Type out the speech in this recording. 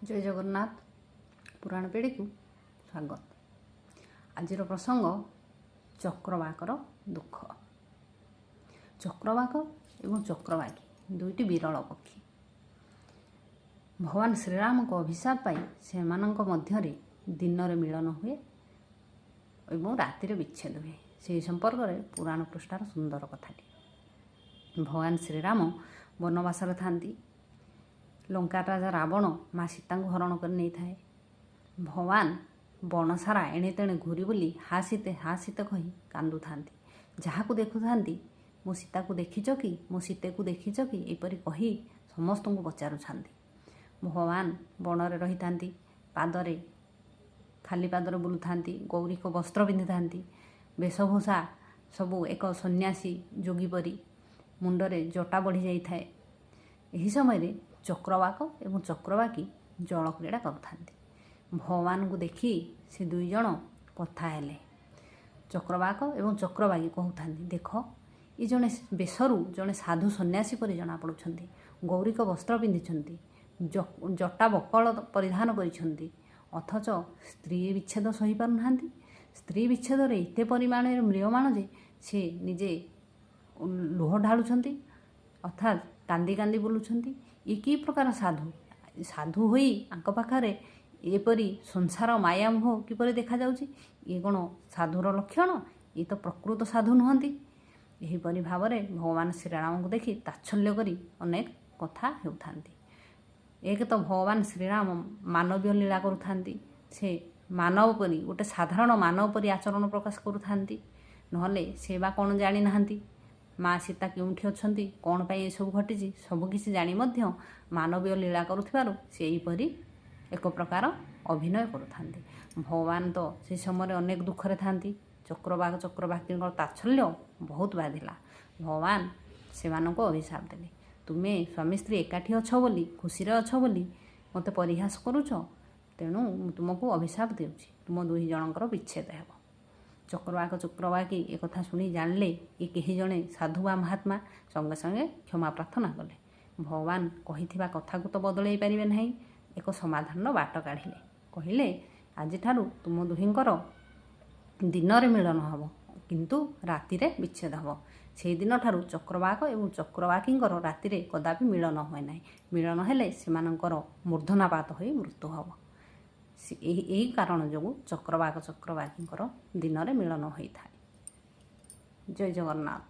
ଜୟ ଜଗନ୍ନାଥ। ପୁରାଣ ପେଡ଼ିକୁ ସ୍ୱାଗତ। ଆଜିର ପ୍ରସଙ୍ଗ ଚକ୍ରବାକର ଦୁଃଖ। ଚକ୍ରବାକ ଏବଂ ଚକ୍ରବାକୀ ଦୁଇଟି ବିରଳ ପକ୍ଷୀ। ଭଗବାନ ଶ୍ରୀରାମଙ୍କ ଅଭିଶାପ ପାଇ ସେମାନଙ୍କ ମଧ୍ୟରେ ଦିନରେ ମିଳନ ହୁଏ ଏବଂ ରାତିରେ ବିଚ୍ଛେଦ ହୁଏ। ସେହି ସମ୍ପର୍କରେ ପୁରାଣ ପୃଷ୍ଠାର ସୁନ୍ଦର କଥାଟି। ଭଗବାନ ଶ୍ରୀରାମ ବନବାସରେ ଥାନ୍ତି। ଲଙ୍କା ରାଜା ରାବଣ ମା ସୀତାଙ୍କୁ ହରଣ କରି ନେଇଥାଏ। ଭଗବାନ ବଣ ସାରା ଏଣେ ତେଣେ ଘୁରି ବୁଲି ହା ସୀତେ ହା ସୀତେ କହି କାନ୍ଦୁଥାନ୍ତି। ଯାହାକୁ ଦେଖୁଥାନ୍ତି, ମୋ ସୀତାକୁ ଦେଖିଛ କି, ମୋ ସୀତେକୁ ଦେଖିଛ କି, ଏପରି କହି ସମସ୍ତଙ୍କୁ ପଚାରୁଥାନ୍ତି। ଭଗବାନ ବଣରେ ରହିଥାନ୍ତି, ପାଦରେ ଖାଲି ପାଦରେ ବୁଲୁଥାନ୍ତି, ଗୌରିକ ବସ୍ତ୍ର ପିନ୍ଧିଥାନ୍ତି, ବେଶଭୂଷା ସବୁ ଏକ ସନ୍ନ୍ୟାସୀ ଯୋଗୀ ପରି, ମୁଣ୍ଡରେ ଜଟା ବଢ଼ି ଯାଇଥାଏ। ଏହି ସମୟରେ ଚକ୍ରବାକ ଏବଂ ଚକ୍ରବାକୀ ଜଳକ୍ରୀଡ଼ା କରୁଥାନ୍ତି। ଭଗବାନଙ୍କୁ ଦେଖି ସେ ଦୁଇ ଜଣ କଥା ହେଲେ। ଚକ୍ରବାକ ଏବଂ ଚକ୍ରବାକୀ କହୁଥାନ୍ତି, ଦେଖ, ଏ ଜଣେ ବେଶରୁ ଜଣେ ସାଧୁ ସନ୍ନ୍ୟାସୀ ପରି ଜଣାପଡ଼ୁଛନ୍ତି, ଗୌରିକ ବସ୍ତ୍ର ପିନ୍ଧିଛନ୍ତି, ଜଟା ବକଳ ପରିଧାନ କରିଛନ୍ତି, ଅଥଚ ସ୍ତ୍ରୀ ବିଚ୍ଛେଦ ସହିପାରୁନାହାନ୍ତି। ସ୍ତ୍ରୀ ବିଚ୍ଛେଦରେ ଏତେ ପରିମାଣରେ ମ୍ରିୟମାଣ ଯେ ସେ ନିଜେ ଲୁହ ଢାଳୁଛନ୍ତି, ଅର୍ଥାତ୍ କାନ୍ଦି କାନ୍ଦି ବୁଲୁଛନ୍ତି। ଇଏ କି ପ୍ରକାର ସାଧୁ? ସାଧୁ ହୋଇ ଆଙ୍କ ପାଖରେ ଏପରି ସଂସାର ମାୟାମୋହ କିପରି ଦେଖାଯାଉଛି? ଇଏ କ'ଣ ସାଧୁର ଲକ୍ଷଣ? ଇଏ ତ ପ୍ରକୃତ ସାଧୁ ନୁହନ୍ତି। ଏହିପରି ଭାବରେ ଭଗବାନ ଶ୍ରୀରାମଙ୍କୁ ଦେଖି ତାଚ୍ଛଲ୍ୟ କରି ଅନେକ କଥା ହେଉଥାନ୍ତି। ଏକ ତ ଭଗବାନ ଶ୍ରୀରାମ ମାନବୀୟ ଲୀଳା କରୁଥାନ୍ତି, ସେ ମାନବ ପରି, ଗୋଟେ ସାଧାରଣ ମାନବ ପରି ଆଚରଣ ପ୍ରକାଶ କରୁଥାନ୍ତି। ନହେଲେ ସେ ବା କ'ଣ ଜାଣିନାହାନ୍ତି ମା ସୀତା କେଉଁଠି ଅଛନ୍ତି, କ'ଣ ପାଇଁ ଏସବୁ ଘଟିଛି? ସବୁକିଛି ଜାଣି ମଧ୍ୟ ମାନବୀୟ ଲୀଳା କରୁଥିବାରୁ ସେ ଏହିପରି ଏକ ପ୍ରକାର ଅଭିନୟ କରୁଥାନ୍ତି। ଭଗବାନ ତ ସେ ସମୟରେ ଅନେକ ଦୁଃଖରେ ଥାନ୍ତି। ଚକ୍ରବାକ ଚକ୍ରବାକୀଙ୍କ ତାଚ୍ଛଲ୍ୟ ବହୁତ ବାଧିଲା। ଭଗବାନ ସେମାନଙ୍କୁ ଅଭିଶାପ ଦେଲେ, ତୁମେ ସ୍ୱାମୀ ସ୍ତ୍ରୀ ଏକାଠି ଅଛ ବୋଲି, ଖୁସିରେ ଅଛ ବୋଲି ମୋତେ ପରିହାସ କରୁଛ, ତେଣୁ ମୁଁ ତୁମକୁ ଅଭିଶାପ ଦେଉଛି, ତୁମ ଦୁଇ ଜଣଙ୍କର ବିଚ୍ଛେଦ ହେବ। ଚକ୍ରବାକ ଚକ୍ରବାକୀ ଏକଥା ଶୁଣି ଜାଣିଲେ ଏ କେହି ଜଣେ ସାଧୁ ବା ମହାତ୍ମା। ସଙ୍ଗେ ସଙ୍ଗେ କ୍ଷମା ପ୍ରାର୍ଥନା କଲେ। ଭଗବାନ କହିଥିବା କଥାକୁ ତ ବଦଳାଇ ପାରିବେ ନାହିଁ, ଏକ ସମାଧାନର ବାଟ କାଢ଼ିଲେ। କହିଲେ, ଆଜିଠାରୁ ତୁମ ଦୁହିଁଙ୍କର ଦିନରେ ମିଳନ ହେବ, କିନ୍ତୁ ରାତିରେ ବିଚ୍ଛେଦ ହେବ। ସେହି ଦିନଠାରୁ ଚକ୍ରବାକ ଏବଂ ଚକ୍ରବାକୀଙ୍କର ରାତିରେ କଦାପି ମିଳନ ହୁଏ ନାହିଁ। ମିଳନ ହେଲେ ସେମାନଙ୍କର ମୂର୍ଦ୍ଧନାପାତ ହୋଇ ମୃତ୍ୟୁ ହେବ। ଏହି କାରଣ ଯୋଗୁଁ ଚକ୍ରବାକ ଚକ୍ରବାକୀଙ୍କର ଦିନରେ ମିଳନ ହୋଇଥାଏ। ଜୟ ଜଗନ୍ନାଥ।